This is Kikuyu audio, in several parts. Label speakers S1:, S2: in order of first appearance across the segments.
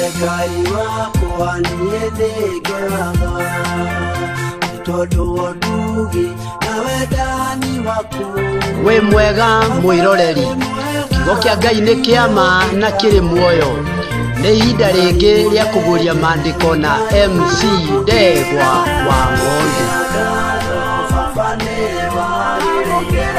S1: Ngai wakwa niĩ nĩngenaga nĩ tondũ wa ũtugi na wendani waku.
S2: Wĩ mwega mwĩroreri, kiugo kĩa Ngai nĩ kĩa ma na kĩrĩ muoyo. Nĩ ihinda rĩngĩ rĩa kũguũria maandĩko na MC Ndegwa wa Ng'ondu.
S1: Baba nĩ wagĩrĩire.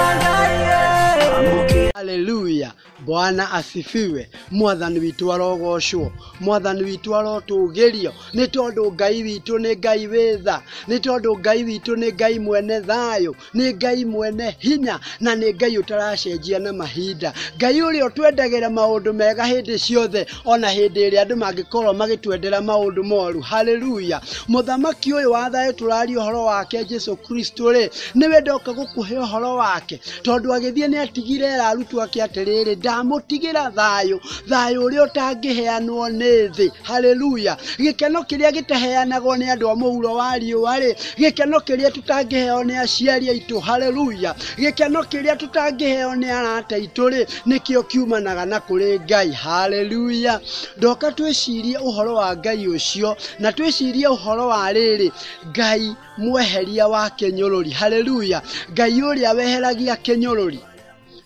S2: Haleluya, Bwana asifiwe. Mwathani witũ arogocwo, Mwathani witũ arotũgĩrio, nĩ tondũ Ngai witũ nĩ Ngai wĩ tha, nĩ tondũ Ngai witũ nĩ Ngai mwene thayũ, nĩ Ngai mwene hinya, na nĩ Ngai ũtaracenjia na mahinda, Ngai ũrĩa ũtwendagĩra maũndũ mega hĩndĩ ciothe, ona hĩndĩ ĩrĩa andũ mangĩkorwo magĩtwendera maũndũ moru. Haleluya. Mũthamaki ũyũ wa thayũ tũraria ũhoro wake Jesu Kristo rĩ, nĩwe ndoka gũkũhe ũhoro wake, tondũ agĩthiĩ nĩ atigire era arutwo ake atĩrĩrĩ, ndamũtigĩra thayũ, thayũ ũrĩa ũtangĩheanwo nĩ thĩ. Haleluya. Gĩkeno kĩrĩa gĩtaheanagwo nĩ andũ a mũhuro wa riũa rĩ, gĩkeno kĩrĩa tũtangĩheo nĩ aciari aitũ. Haleluya. Gĩkeno kĩrĩa tũtangĩheo nĩ arata aitũ rĩ, nĩkĩo kiumanaga na kũrĩ Ngai. Haleluya. Ndoka twĩcirie ũhoro wa Ngai ũcio, na twĩcirie ũhoro wa rĩrĩ, Ngai mweheria wa kĩnyũrũri. Haleluya. Ngai ũrĩa weheragia kĩnyũrũri.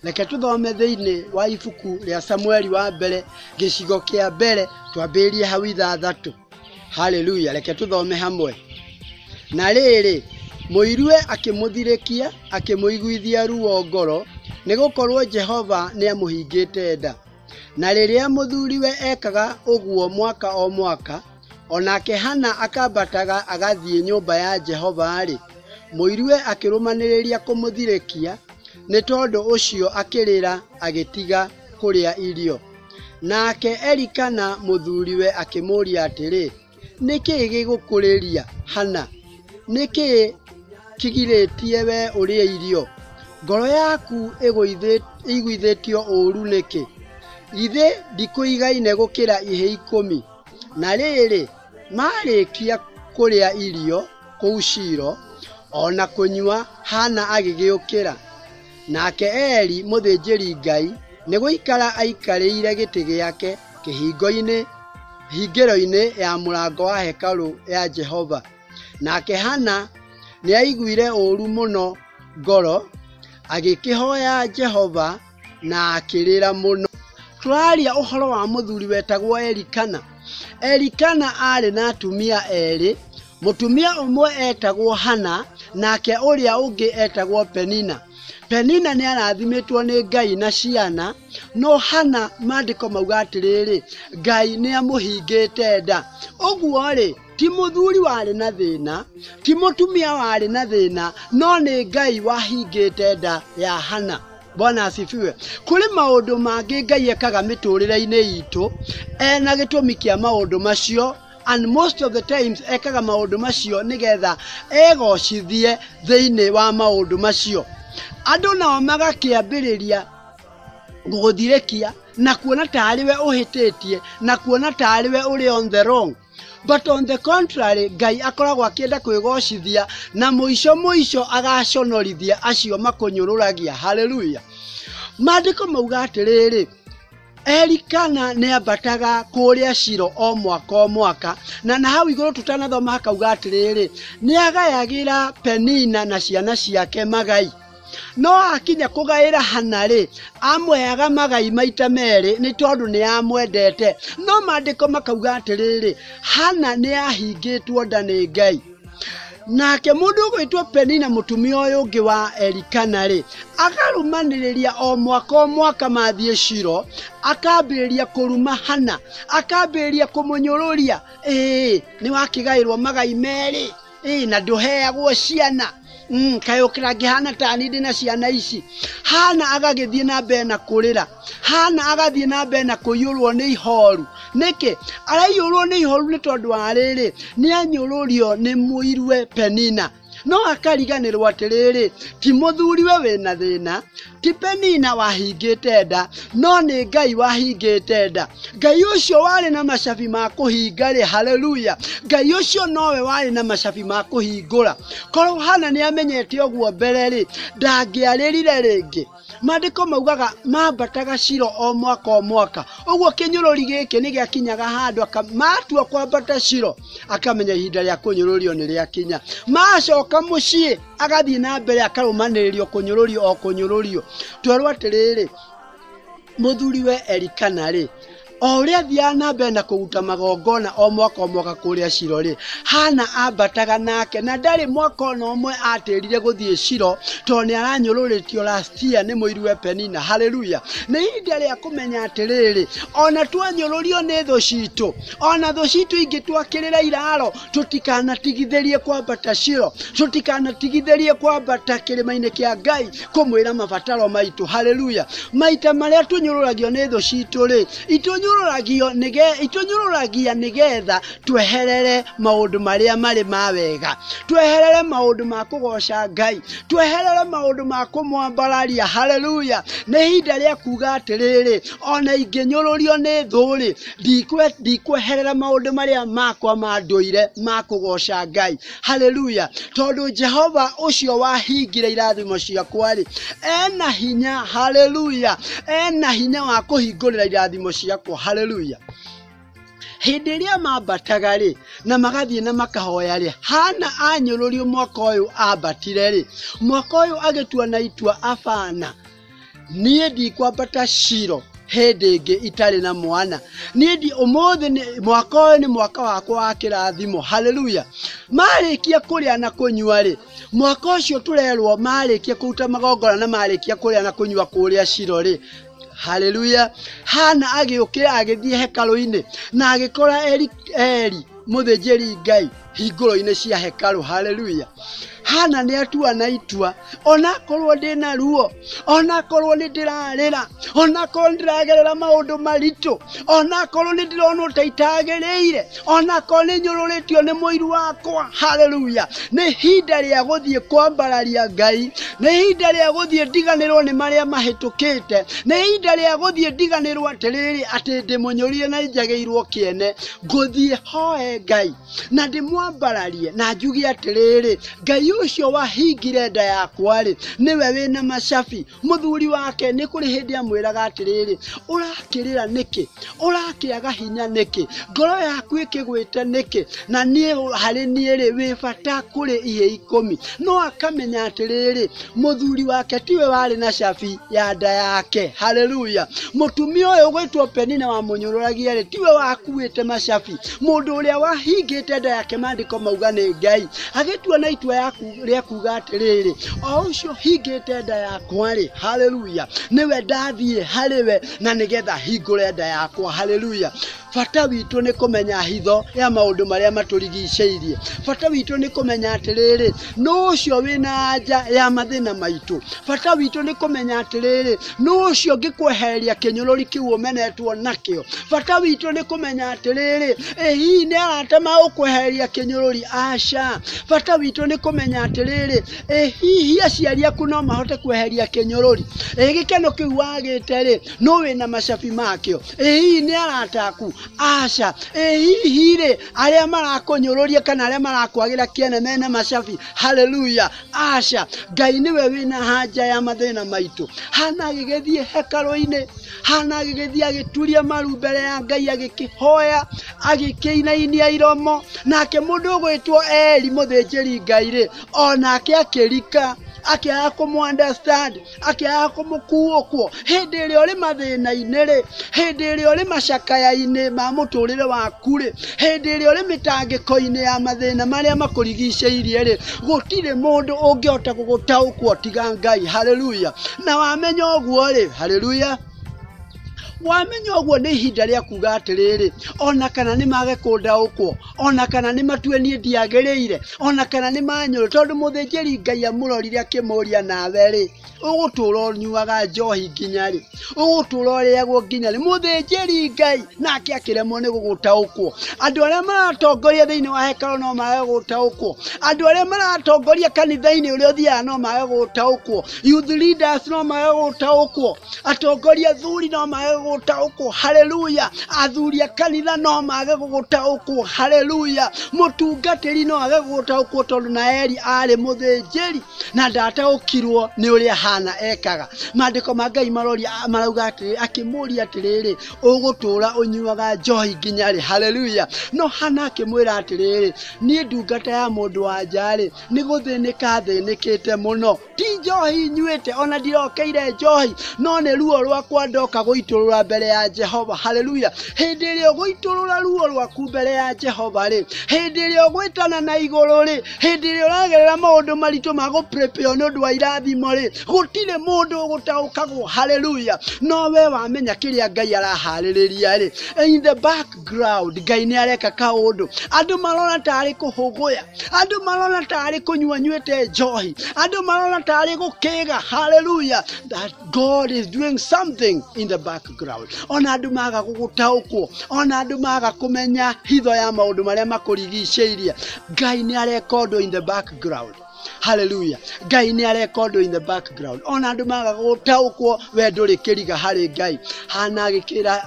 S2: Reke tũthome thĩinĩ wa ibuku rĩa Samueli wa mbere gĩcigo kĩa mbere twambĩrĩrie hau 6. Haleluya. Reke tũthome hamwe. Na rĩrĩ, mũirue akĩmũthirĩkia, akĩmũiguithia ruo ngoro, nĩgũkorwo Jehova nĩamũhingĩte nda. Na rĩrĩa mũthuriwe ekaga ũguo mwaka o mwaka, onake Hana akambataga agathiĩ nyũmba ya Jehova-rĩ, mũirue akĩrũmanĩrĩria kũmũthirĩkia, nĩ tondũ ũcio akĩrĩra agĩtiga kũrĩa irio. Nake Elikana mũthuriwe akĩmũũria atĩrĩ, nĩ kĩĩ gĩgũkũrĩria, Hana? Nĩ kĩĩ kĩgirĩtie we ũrĩe irio? Ngoro yaku ĩiguithĩtio ũũru nĩkĩ? Githĩ ndikũigaine gũkĩra ihĩĩ 10? Na rĩrĩ, marĩkia kũrĩa irio kũu Shilo, ona kũnyua, Hana agĩgĩũkĩra. Nake Eli mũthĩnjĩri Ngai nĩ gũikara aikarĩire gĩtĩ gĩake kĩhingo-inĩ hingĩro-inĩ ya mũrango wa hekarũ ya Jehova. Nake Hana nĩaiguire ũũru mũno ngoro, agĩkĩhoya Jehova na akĩrĩra mũno. Tũraria ũhoro wa mũthuri wetagwo Elikana. Elikana arĩ na atumia erĩ, mũtumia ũmwe etagwo Hana, nake ũrĩa ũngĩ etagwo Penina. Penina nĩ arathimĩtwo nĩ Ngai na ciana, no Hana maandĩko mauga atĩrĩrĩ, Ngai nĩ amũhingĩte nda. Ũguo rĩ, ti mũthuri warĩ na thĩna, ti mũtumia warĩ na thĩna, no nĩ Ngai wahingĩte nda ya Hana. Bwana asifiwe. Kũrĩ maũndũ mangĩ Ngai ekaga mĩtũrĩre-inĩ itũ, ena gĩtũmi kĩa maũndũ macio, and most of the times ekaga maũndũ macio nĩgetha egocithie thĩinĩ wa maũndũ macio. Andũ nao magakĩambĩrĩria gũgũthirĩkia na kuona tarĩ we ũhĩtĩtie, na kuona tarĩ we ũrĩ on the wrong. But on the contrary, Ngai akoragwo akĩenda kwĩgocithia na mũico mũico agaconorithia acio makũnyũrũragia. Haleluya. Maandĩko mauga atĩrĩrĩ, Elikana nĩ ambataga kũrĩa Shilo o mwaka o mwaka, na hau igũrũ tũtanathoma hakauga atĩrĩrĩ, nĩ agayagĩra Penina na ciana ciake magai. No akinya kũgaĩra Hana rĩ, amweaga magai maita merĩ nĩ tondũ nĩ amwendete. No maandĩko makauga atĩrĩrĩ, Hana nĩ ahingĩtwo nda nĩ Ngai. Nake mũndũ ũgwĩtwo Penina mũtumia ũyũ ũngĩ wa Elikana rĩ, akarũmanĩrĩria o mwaka o mwaka mathiĩ Shilo, akambĩrĩria kũruma Hana, akambĩrĩria kũmũnyũrũria, ĩĩ nĩ wakĩgaĩrwo magai merĩ, ĩĩ na ndũheagwo ciana. Kaĩ ũkĩrangĩhana ta niĩ ndĩna ciana ici. Hana agagĩthiĩ na mbere na kũrĩra, Hana agathiĩ na mbere na kũiyũrwo nĩ ihoru. Nĩkĩ araiyũrwo nĩ ihoru? Nĩ tondũ wa rĩrĩ, nĩ anyũrũrio nĩ mũirue Penina. No akariganĩrwo atĩrĩrĩ, ti mũthuriwe wĩna thĩna, ti Penina wahingĩte nda, no nĩ Ngai wahingĩte nda. Ngai ũcio warĩ na macabi ma kũhinga rĩ, haleluya, Ngai ũcio nowe warĩ na macabi ma kũhingũra. Korwo Hana nĩ amenyete ũguo mbere rĩ, ndangĩarĩrire rĩngĩ. Maandĩko maugaga mambataga Shilo o mwaka o mwaka. Ũguo kĩnyũrũri gĩkĩ nĩ gĩakinyaga handũ matua kwambata Shilo akamenya ihinda rĩa kũnyũrũrio nĩ rĩakinya. Macoka mũciĩ agathiĩ na mbere akarũmanĩrĩrio kũnyũrũrio o kũnyũrũrio. Twerwo atĩrĩrĩ, mũthuri we Elikana rĩ, o ũrĩa athiaga na mbere na kũruta magongona o mwaka o mwaka kũrĩa Shilo rĩ, Hana ambataga nake na ndarĩ mwaka ona ũmwe atĩrire gũthiĩ Shilo tondũ nĩ aranyũrũrĩtio last year nĩ mũiru we Penina. Haleluya. Nĩ ihinda rĩa kũmenya atĩrĩrĩ, ona twanyũrũrio nĩ thũ citũ, ona thũ citũ ingĩtwakĩrĩra iraro, tũtikanatigithĩrie kwambata Shilo, tũtikanatigithĩrie kwambata kĩrĩma-inĩ kĩa Ngai kũmwĩra mabataro maitũ. Haleluya. Maita marĩa tũnyũrũragio nĩ thũ citũ rĩ, itũnyũrũragia nĩgetha tweherere maũndũ marĩa marĩ ma wega, tweherere maũndũ ma kũgoca Ngai, tweherere maũndũ ma kũmwambararia. Haleluya. Nĩ ihinda rĩa kuga atĩrĩrĩ, ona ingĩnyũrũrio nĩ thũ rĩ, ndikweherera maũndũ marĩa makwa ma ndũire ma kũgoca Ngai. Haleluya. Tondũ Jehova ũcio wahingire irathimo ciakwa rĩ, ena hinya. Haleluya. Ena hinya wa kũhingũrĩra irathimo ciakwa. Haleluya. Hĩndĩ ĩrĩa mambataga rĩ, na magathiĩ na makahoya rĩ, Hana anyũrũrio mwaka ũyũ ambatire rĩ, mwaka ũyũ agĩtua na itua abana, niĩ ndikwambata Shilo hĩndĩ ĩngĩ itarĩ na mwana. Niĩ ũmũthĩ mwaka ũyũ nĩ mwaka wakwa wa kĩrathimo. Haleluya. Marĩkia kũrĩa na kũnyua rĩ, mwaka ũcio tũrerwo marĩkia kũruta magongona na marĩkia kũrĩa na kũnyua kũrĩa Shilo rĩ, Haleluya, Hana agĩũkĩra agĩthiĩ hekarũ-inĩ na agĩkora Eli mũthĩnjĩri Ngai hingũro-inĩ cia hekarũ. Haleluya. Hana nĩ atua na itua, onakorwo ndĩna ruo, onakorwo nĩ ndĩrarĩra, onakorwo nĩ ndĩragerera maũndũ maritũ, onakorwo nĩ ndĩronwo ta itagĩrĩire, onakorwo nĩ nyũrũrĩtio nĩ mũiru wakwa. Haleluya. Nĩ ihinda rĩa gũthiĩ kwambararia Ngai, nĩ ihinda rĩa gũthiĩ ndiganĩrwo nĩ marĩa mahĩtũkĩte, nĩ ihinda rĩa gũthiĩ ndiganĩrwo atĩrĩrĩ, atĩ ndĩmũnyũrie na njagĩirwo kĩene. Ngũthiĩ hoe Ngai na ndĩmwambararie na njuge atĩrĩrĩ, Ngai ũcio wahingire nda yakwa rĩ, nĩwe wĩna macabi. Mũthuri wake nĩ kũrĩ hĩndĩ amwĩraga atĩrĩrĩ, ũrakĩrĩra nĩkĩ? Ũrakĩaga hinya nĩkĩ? Ngoro yaku ĩkĩgwĩte nĩkĩ? Na niĩ harĩ niĩ rĩ, wĩ bata kũrĩ ihĩ ikũmi. No akamenya atĩrĩrĩ, mũthuri wake tiwe warĩ na cabi ya nda yake. Haleluya. Mũtumia ũyũ ũgwĩtwo Penina wamũnyũrũragia rĩ, tiwe wakuĩte macabi. Mũndũ ũrĩa wahingĩte nda yake, maandĩko mauga nĩ Ngai. Agĩtua na itua rĩa kuga atĩrĩrĩ, o ũcio hingĩte nda yakwa rĩ, haleluya, nĩwe ndathiĩ harĩwe na nĩgetha hingũre nda yakwa. Haleluya. Bata witũ nĩ kũmenya hitho ya maũndũ marĩa matũrigicĩirie. Bata witũ nĩ kũmenya atĩrĩrĩ, nũ ũcio wĩna anja ya mathĩna maitũ. Bata witũ nĩ kũmenya atĩrĩrĩ, nũ ũcio ũngĩkwehereria kĩnyũrũri kĩu ũmenetwo nakĩo. Bata witũ nĩ kũmenya atĩrĩrĩ, ĩ hihi nĩ arata magũkwehereria kĩnyũrũri? Aca. Bata witũ nĩ kũmenya atĩrĩrĩ, ĩ hihi aciari aku no mahote kweheria kĩnyũrũri? Ĩ gĩkeno kĩu wagĩte rĩ, nũ wĩna macabi makĩo? Ĩ hihi nĩ arata aku? Aca. Ĩ hihi rĩ, arĩa marakũnyũrũria kana arĩa marakwagĩra kĩene mena macabi? Haleluya. Aca. Ngai nĩwe wĩna haja ya mathĩna maitũ. Hana agĩgĩthiĩ hekarũ-inĩ, Hana agĩgĩthiĩ agĩturia maru mbere ya Ngai, agĩkĩhoya, agĩkĩinainia iromo. Nake mũndũ ũgwĩtwo Eli mũthĩnjĩri Ngai rĩ, onake akĩrika, akĩaga kũmũ-understand, akĩaga kũmũkuũkwo. Hĩndĩ ĩrĩa ũrĩ mathĩna-inĩ rĩ, hĩndĩ ĩrĩa ũrĩ macakaya-inĩ ma mũtũrĩre waku rĩ, hĩndĩ ĩrĩa ũrĩ mĩtangĩko-inĩ ya mathĩna marĩa makũrigicĩirie rĩ, gũtirĩ mũndũ ũngĩhota gũgũtaũkwo tiga Ngai. Haleluya. Na wamenya ũguo rĩ, haleluya, wamenya ũguo nĩ ihinda rĩa kuga atĩrĩrĩ, ona kana nĩ mage kũndaũkwo, ona kana nĩ matue niĩ ndiagĩrĩire, ona kana nĩ manyũrũ, tondũ mũthĩnjĩri Ngai amũrorire akĩmũria, nawe rĩ, ũgũtũra ũnyuaga njohi nginya rĩ? Ũgũtũra ũrĩagwo nginya rĩ? Mũthĩnjĩri Ngai nake akĩremwo nĩ gũgũtaũkwo. Andũ arĩa maratongoria thĩinĩ wa hekarũ no mage gũtaũkwo. Andũ arĩa maratongoria kanitha-inĩ ũrĩa ũthiaga no mage gũtaũkwo. Youth leaders no mage gũtaũkwo. Atongoria athuri no mage gũgũtaũkwo. Haleluya. Athuri a kanitha no mage gũgũtaũkwo. Haleluya. Mũtungatĩri no age gũgũtaũkwo tondũ na Eli arĩ mũthĩnjĩri na ndataũkirwo nĩ ũrĩa Hana ekaga. Maandĩko ma Ngai maroria marauga atĩrĩ, akĩmũria atĩrĩrĩ, ũgũtũra ũnyuaga njohi nginya rĩ? Haleluya. No Hana akĩmwĩra atĩrĩrĩ, niĩ ndungata ya mũndũ wa nja rĩ, nĩ gũthĩnĩka thĩnĩkĩte mũno, ti njohi nyuĩte, ona ndirokeire njohi, no nĩ ruo rwakwa ndoka gũitũrũra mbere ya Jehova. Haleluya. Hĩndĩ ĩrĩa ũgũitũrũra ruo rwaku mbere ya Jehova rĩ, hĩndĩ ĩrĩa ũgwĩtana na igũrũ rĩ, hĩndĩ ĩrĩa ũragerera maũndũ maritũ ma gũprepare nĩ ũndũ wa irathimo rĩ, gũtirĩ mũndũ ũgũtaũkagwo. Haleluya. No we wamenya kĩrĩa Ngai araharĩrĩria rĩ, in the background Ngai nĩ areka kaũndũ. Andũ marona tarĩ kũhũgũya, andũ marona tarĩ kũnyua nyuĩte njohi, andũ marona tarĩ gũkĩga. Haleluya. That God is doing something in the background. Ona andũ maga gũgũtaũkwo, ona andũ maga kũmenya hitho ya maũndũ marĩa makũrigicĩirie, Ngai nĩ areka ũndũ in the background. Haleluya. Ngai nĩ areka ũndũ in the background. Ona andũ maga gũtaũkwo, we ndũrĩ kĩriga harĩ Ngai. Hana agĩkĩra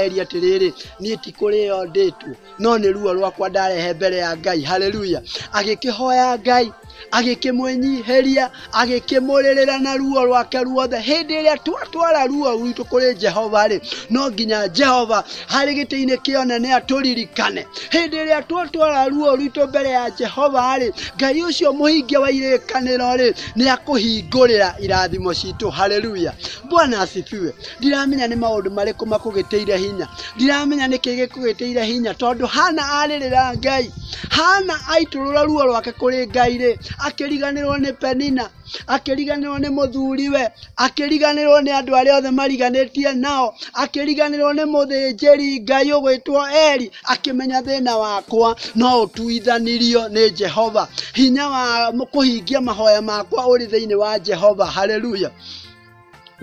S2: Eli atĩrĩrĩ, niĩ ti kũrĩo ndĩtwo, no nĩ ruo rwakwa ndarehe mbere ya Ngai. Haleluya. Agĩkĩhoya Ngai, agĩkĩmwĩnyihĩria, agĩkĩmũrĩrĩra na ruo rwake ruothe. Hĩndĩ ĩrĩa twatwara ruo rwitũ kũrĩ Jehova rĩ, no nginya Jehova harĩ gĩtĩ-inĩ kĩa ũnene atũririkane. Hĩndĩ ĩrĩa twatwara ruo rwitũ mbere ya Jehova rĩ, Ngai ũcio mũhingia wa irĩkanĩro rĩ, nĩ akũhingũrĩra irathimo citũ. Haleluya. Bwana asifiwe. Ndiramenya nĩ maũndũ marĩkũ makũgĩtĩire hinya, ndiramenya nĩkĩ gĩkũgĩtĩire hinya, tondũ Hana arĩrĩra Ngai, Hana aitũrũra ruo rwake kũrĩ Ngai rĩ, akĩriganĩrwo nĩ Penina, akĩriganĩrwo nĩ mũthuriwe, akĩriganĩrwo nĩ andũ arĩa othe mariganĩtie nao, akĩriganĩrwo nĩ mũthĩnjĩri Ngai ũgwĩtwo Eli, akĩmenya thĩna wakwa no ũtuithanirio nĩ Jehova. Hinya wa kũhingia mahoya makwa ũrĩ thĩinĩ wa Jehova. Haleluya.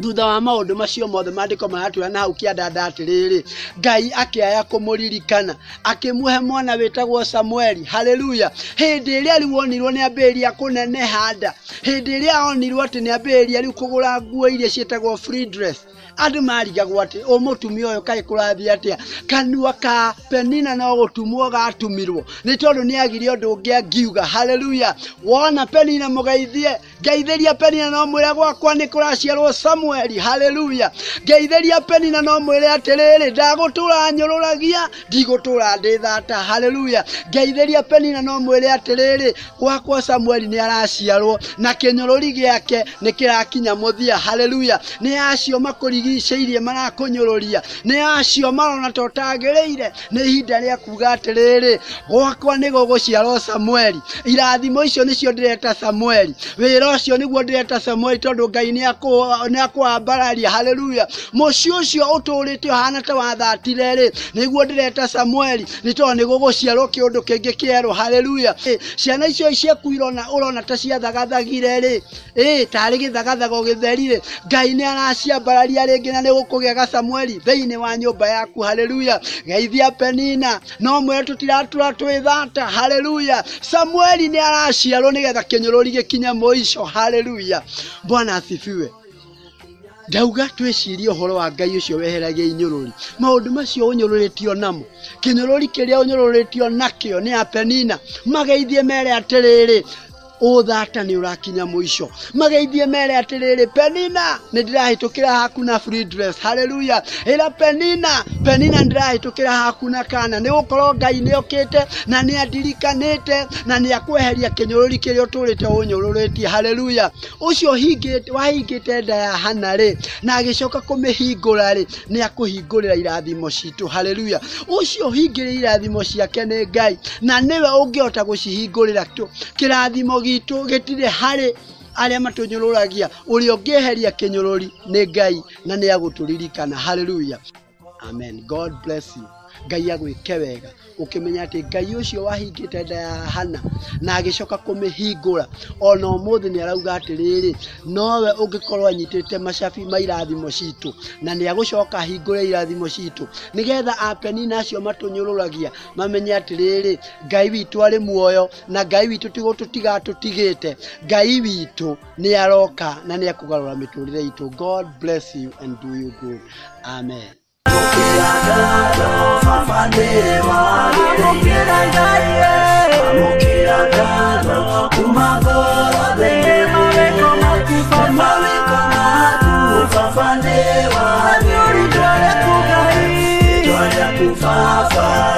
S2: Thutha wa maũndũ macio mothe, maandĩko maratwĩra na hau kĩandanda atĩrĩrĩ, Ngai akĩaya kũmũririkana, akĩmũhe mwana wĩtagwo Samueli. Haleluya. Hĩndĩ ĩrĩa rĩu onirwo nĩ ambĩrĩria kũneneha nda, hĩndĩ ĩrĩa onirwo atĩ nĩ ambĩrĩria rĩu kũgũra nguo iria ciĩtagwo free dress, andũ marigagwo atĩ ũmũtumia ũyũ kaĩ kũrathiĩ atĩa. Kanua ka Penina no gũtumwo gatumirwo, nĩ tondũ nĩ agire ũndũ ũngĩ angiuga. Haleluya. Wona Penina mũgeithie, ngeithĩria Penina no mwĩre gwakwa nĩ kũraciarwo Samueli. Haleluya. Ngeithĩria Penina no mwĩre atĩrĩrĩ, ndagũtũra nyũrũragia, ndigũtũra ndĩ thata. Haleluya. Ngeithĩria Penina no mwĩre atĩrĩrĩ, gwakwa Samueli nĩ araciarwo na kĩnyũrũri gĩake nĩ kĩrakinya mũthia. Haleluya. Nĩ acio makũrigicĩirie marakũnyũrũria, nĩ acio marona ta ũtagĩrĩire, nĩ ihinda rĩa kuga atĩrĩrĩ, gwakwa nĩ gũgũciarwo Samueli. Irathimo icio nĩcio ndĩreta Samueli, wĩra ũcio nĩguo ndĩreta Samueli, tondũ Ngai nĩ akũambararia. Haleluya. Mũciĩ ũcio ũtũrĩte ũhana ta wathatire rĩ, nĩguo ndĩreta Samueli, nĩ tondũ nĩ gũgũciarwo kĩũndũ kĩngĩ kĩerũ. Haleluya. Ciana icio ciaku irona ũrona ta ciathagathagire rĩ, tarĩ gĩthagathago gĩtheri rĩ, Ngai nĩ araciambararia rĩngĩ na nĩ gũkũgĩa ga Samueli thĩinĩ wa nyũmba yaku. Haleluya. Geithia Penina, no mwĩre tũtiratura twĩ thata. Haleluya. Samueli nĩ araciarwo nĩgetha kĩnyũrũri gĩkinye mũico. Haleluya. Bwana asifiwe. Ndauga twĩcirie ũhoro wa Ngai ũcio weheragia inyũrũri, maũndũ macio ũnyũrũrĩtio namo, kĩnyũrũri kĩrĩa ũnyũrũrĩtio nakĩo nĩ Apenina, mageithie mere atĩrĩrĩ, ũthata nĩ ũrakinya mũico. Mageithie mere atĩrĩrĩ, Penina, nĩ ndĩrahĩtũkĩra haku na free dress. Haleluya. Ĩra Penina, Penina, nĩ ndĩrahĩtũkĩra haku na kana, nĩ gũkorwo Ngai nĩ okĩte na nĩ andirikanĩte na nĩ akweheria kĩnyũrũri kĩrĩa ũtũrĩte ũnyũrũrĩtie. Haleluya. Ũcio wahingĩte nda ya Hana rĩ, na agĩcoka kũmĩhingũra rĩ, nĩ akũhingũrĩra irathimo citũ. Haleluya. Ũcio ũhingĩrĩire irathimo ciake nĩ Ngai, na nĩwe ũngĩhota gũcihingũrĩra. Kĩrathimo gitũ gĩtirĩ harĩ arĩa matũnyũrũragia, ũrĩa ũngĩeheria kĩnyũrũri nĩ Ngai, na nĩ agũtũririkana. Haleluya. Amen. God bless you. Ngai agwĩke wega ũkĩmenya atĩ Ngai ũcio wahingĩte nda ya Hana na agĩcoka kũmĩhingũra, ona ũmũthĩ nĩ arauga atĩrĩrĩ, nowe ũngĩkorwo anyitĩte macabi ma irathimo citũ, na nĩ agũcoka ahingũre irathimo citũ, nĩgetha apenina acio matũnyũrũragia mamenye atĩrĩrĩ, Ngai witũ arĩ muoyo, na Ngai witũ ti gũtũtiga atũtigĩte. Ngai witũ nĩ aroka na nĩ akũgarũra mĩtũrĩre itũ. God bless you and do you good. Amen.
S1: Baba.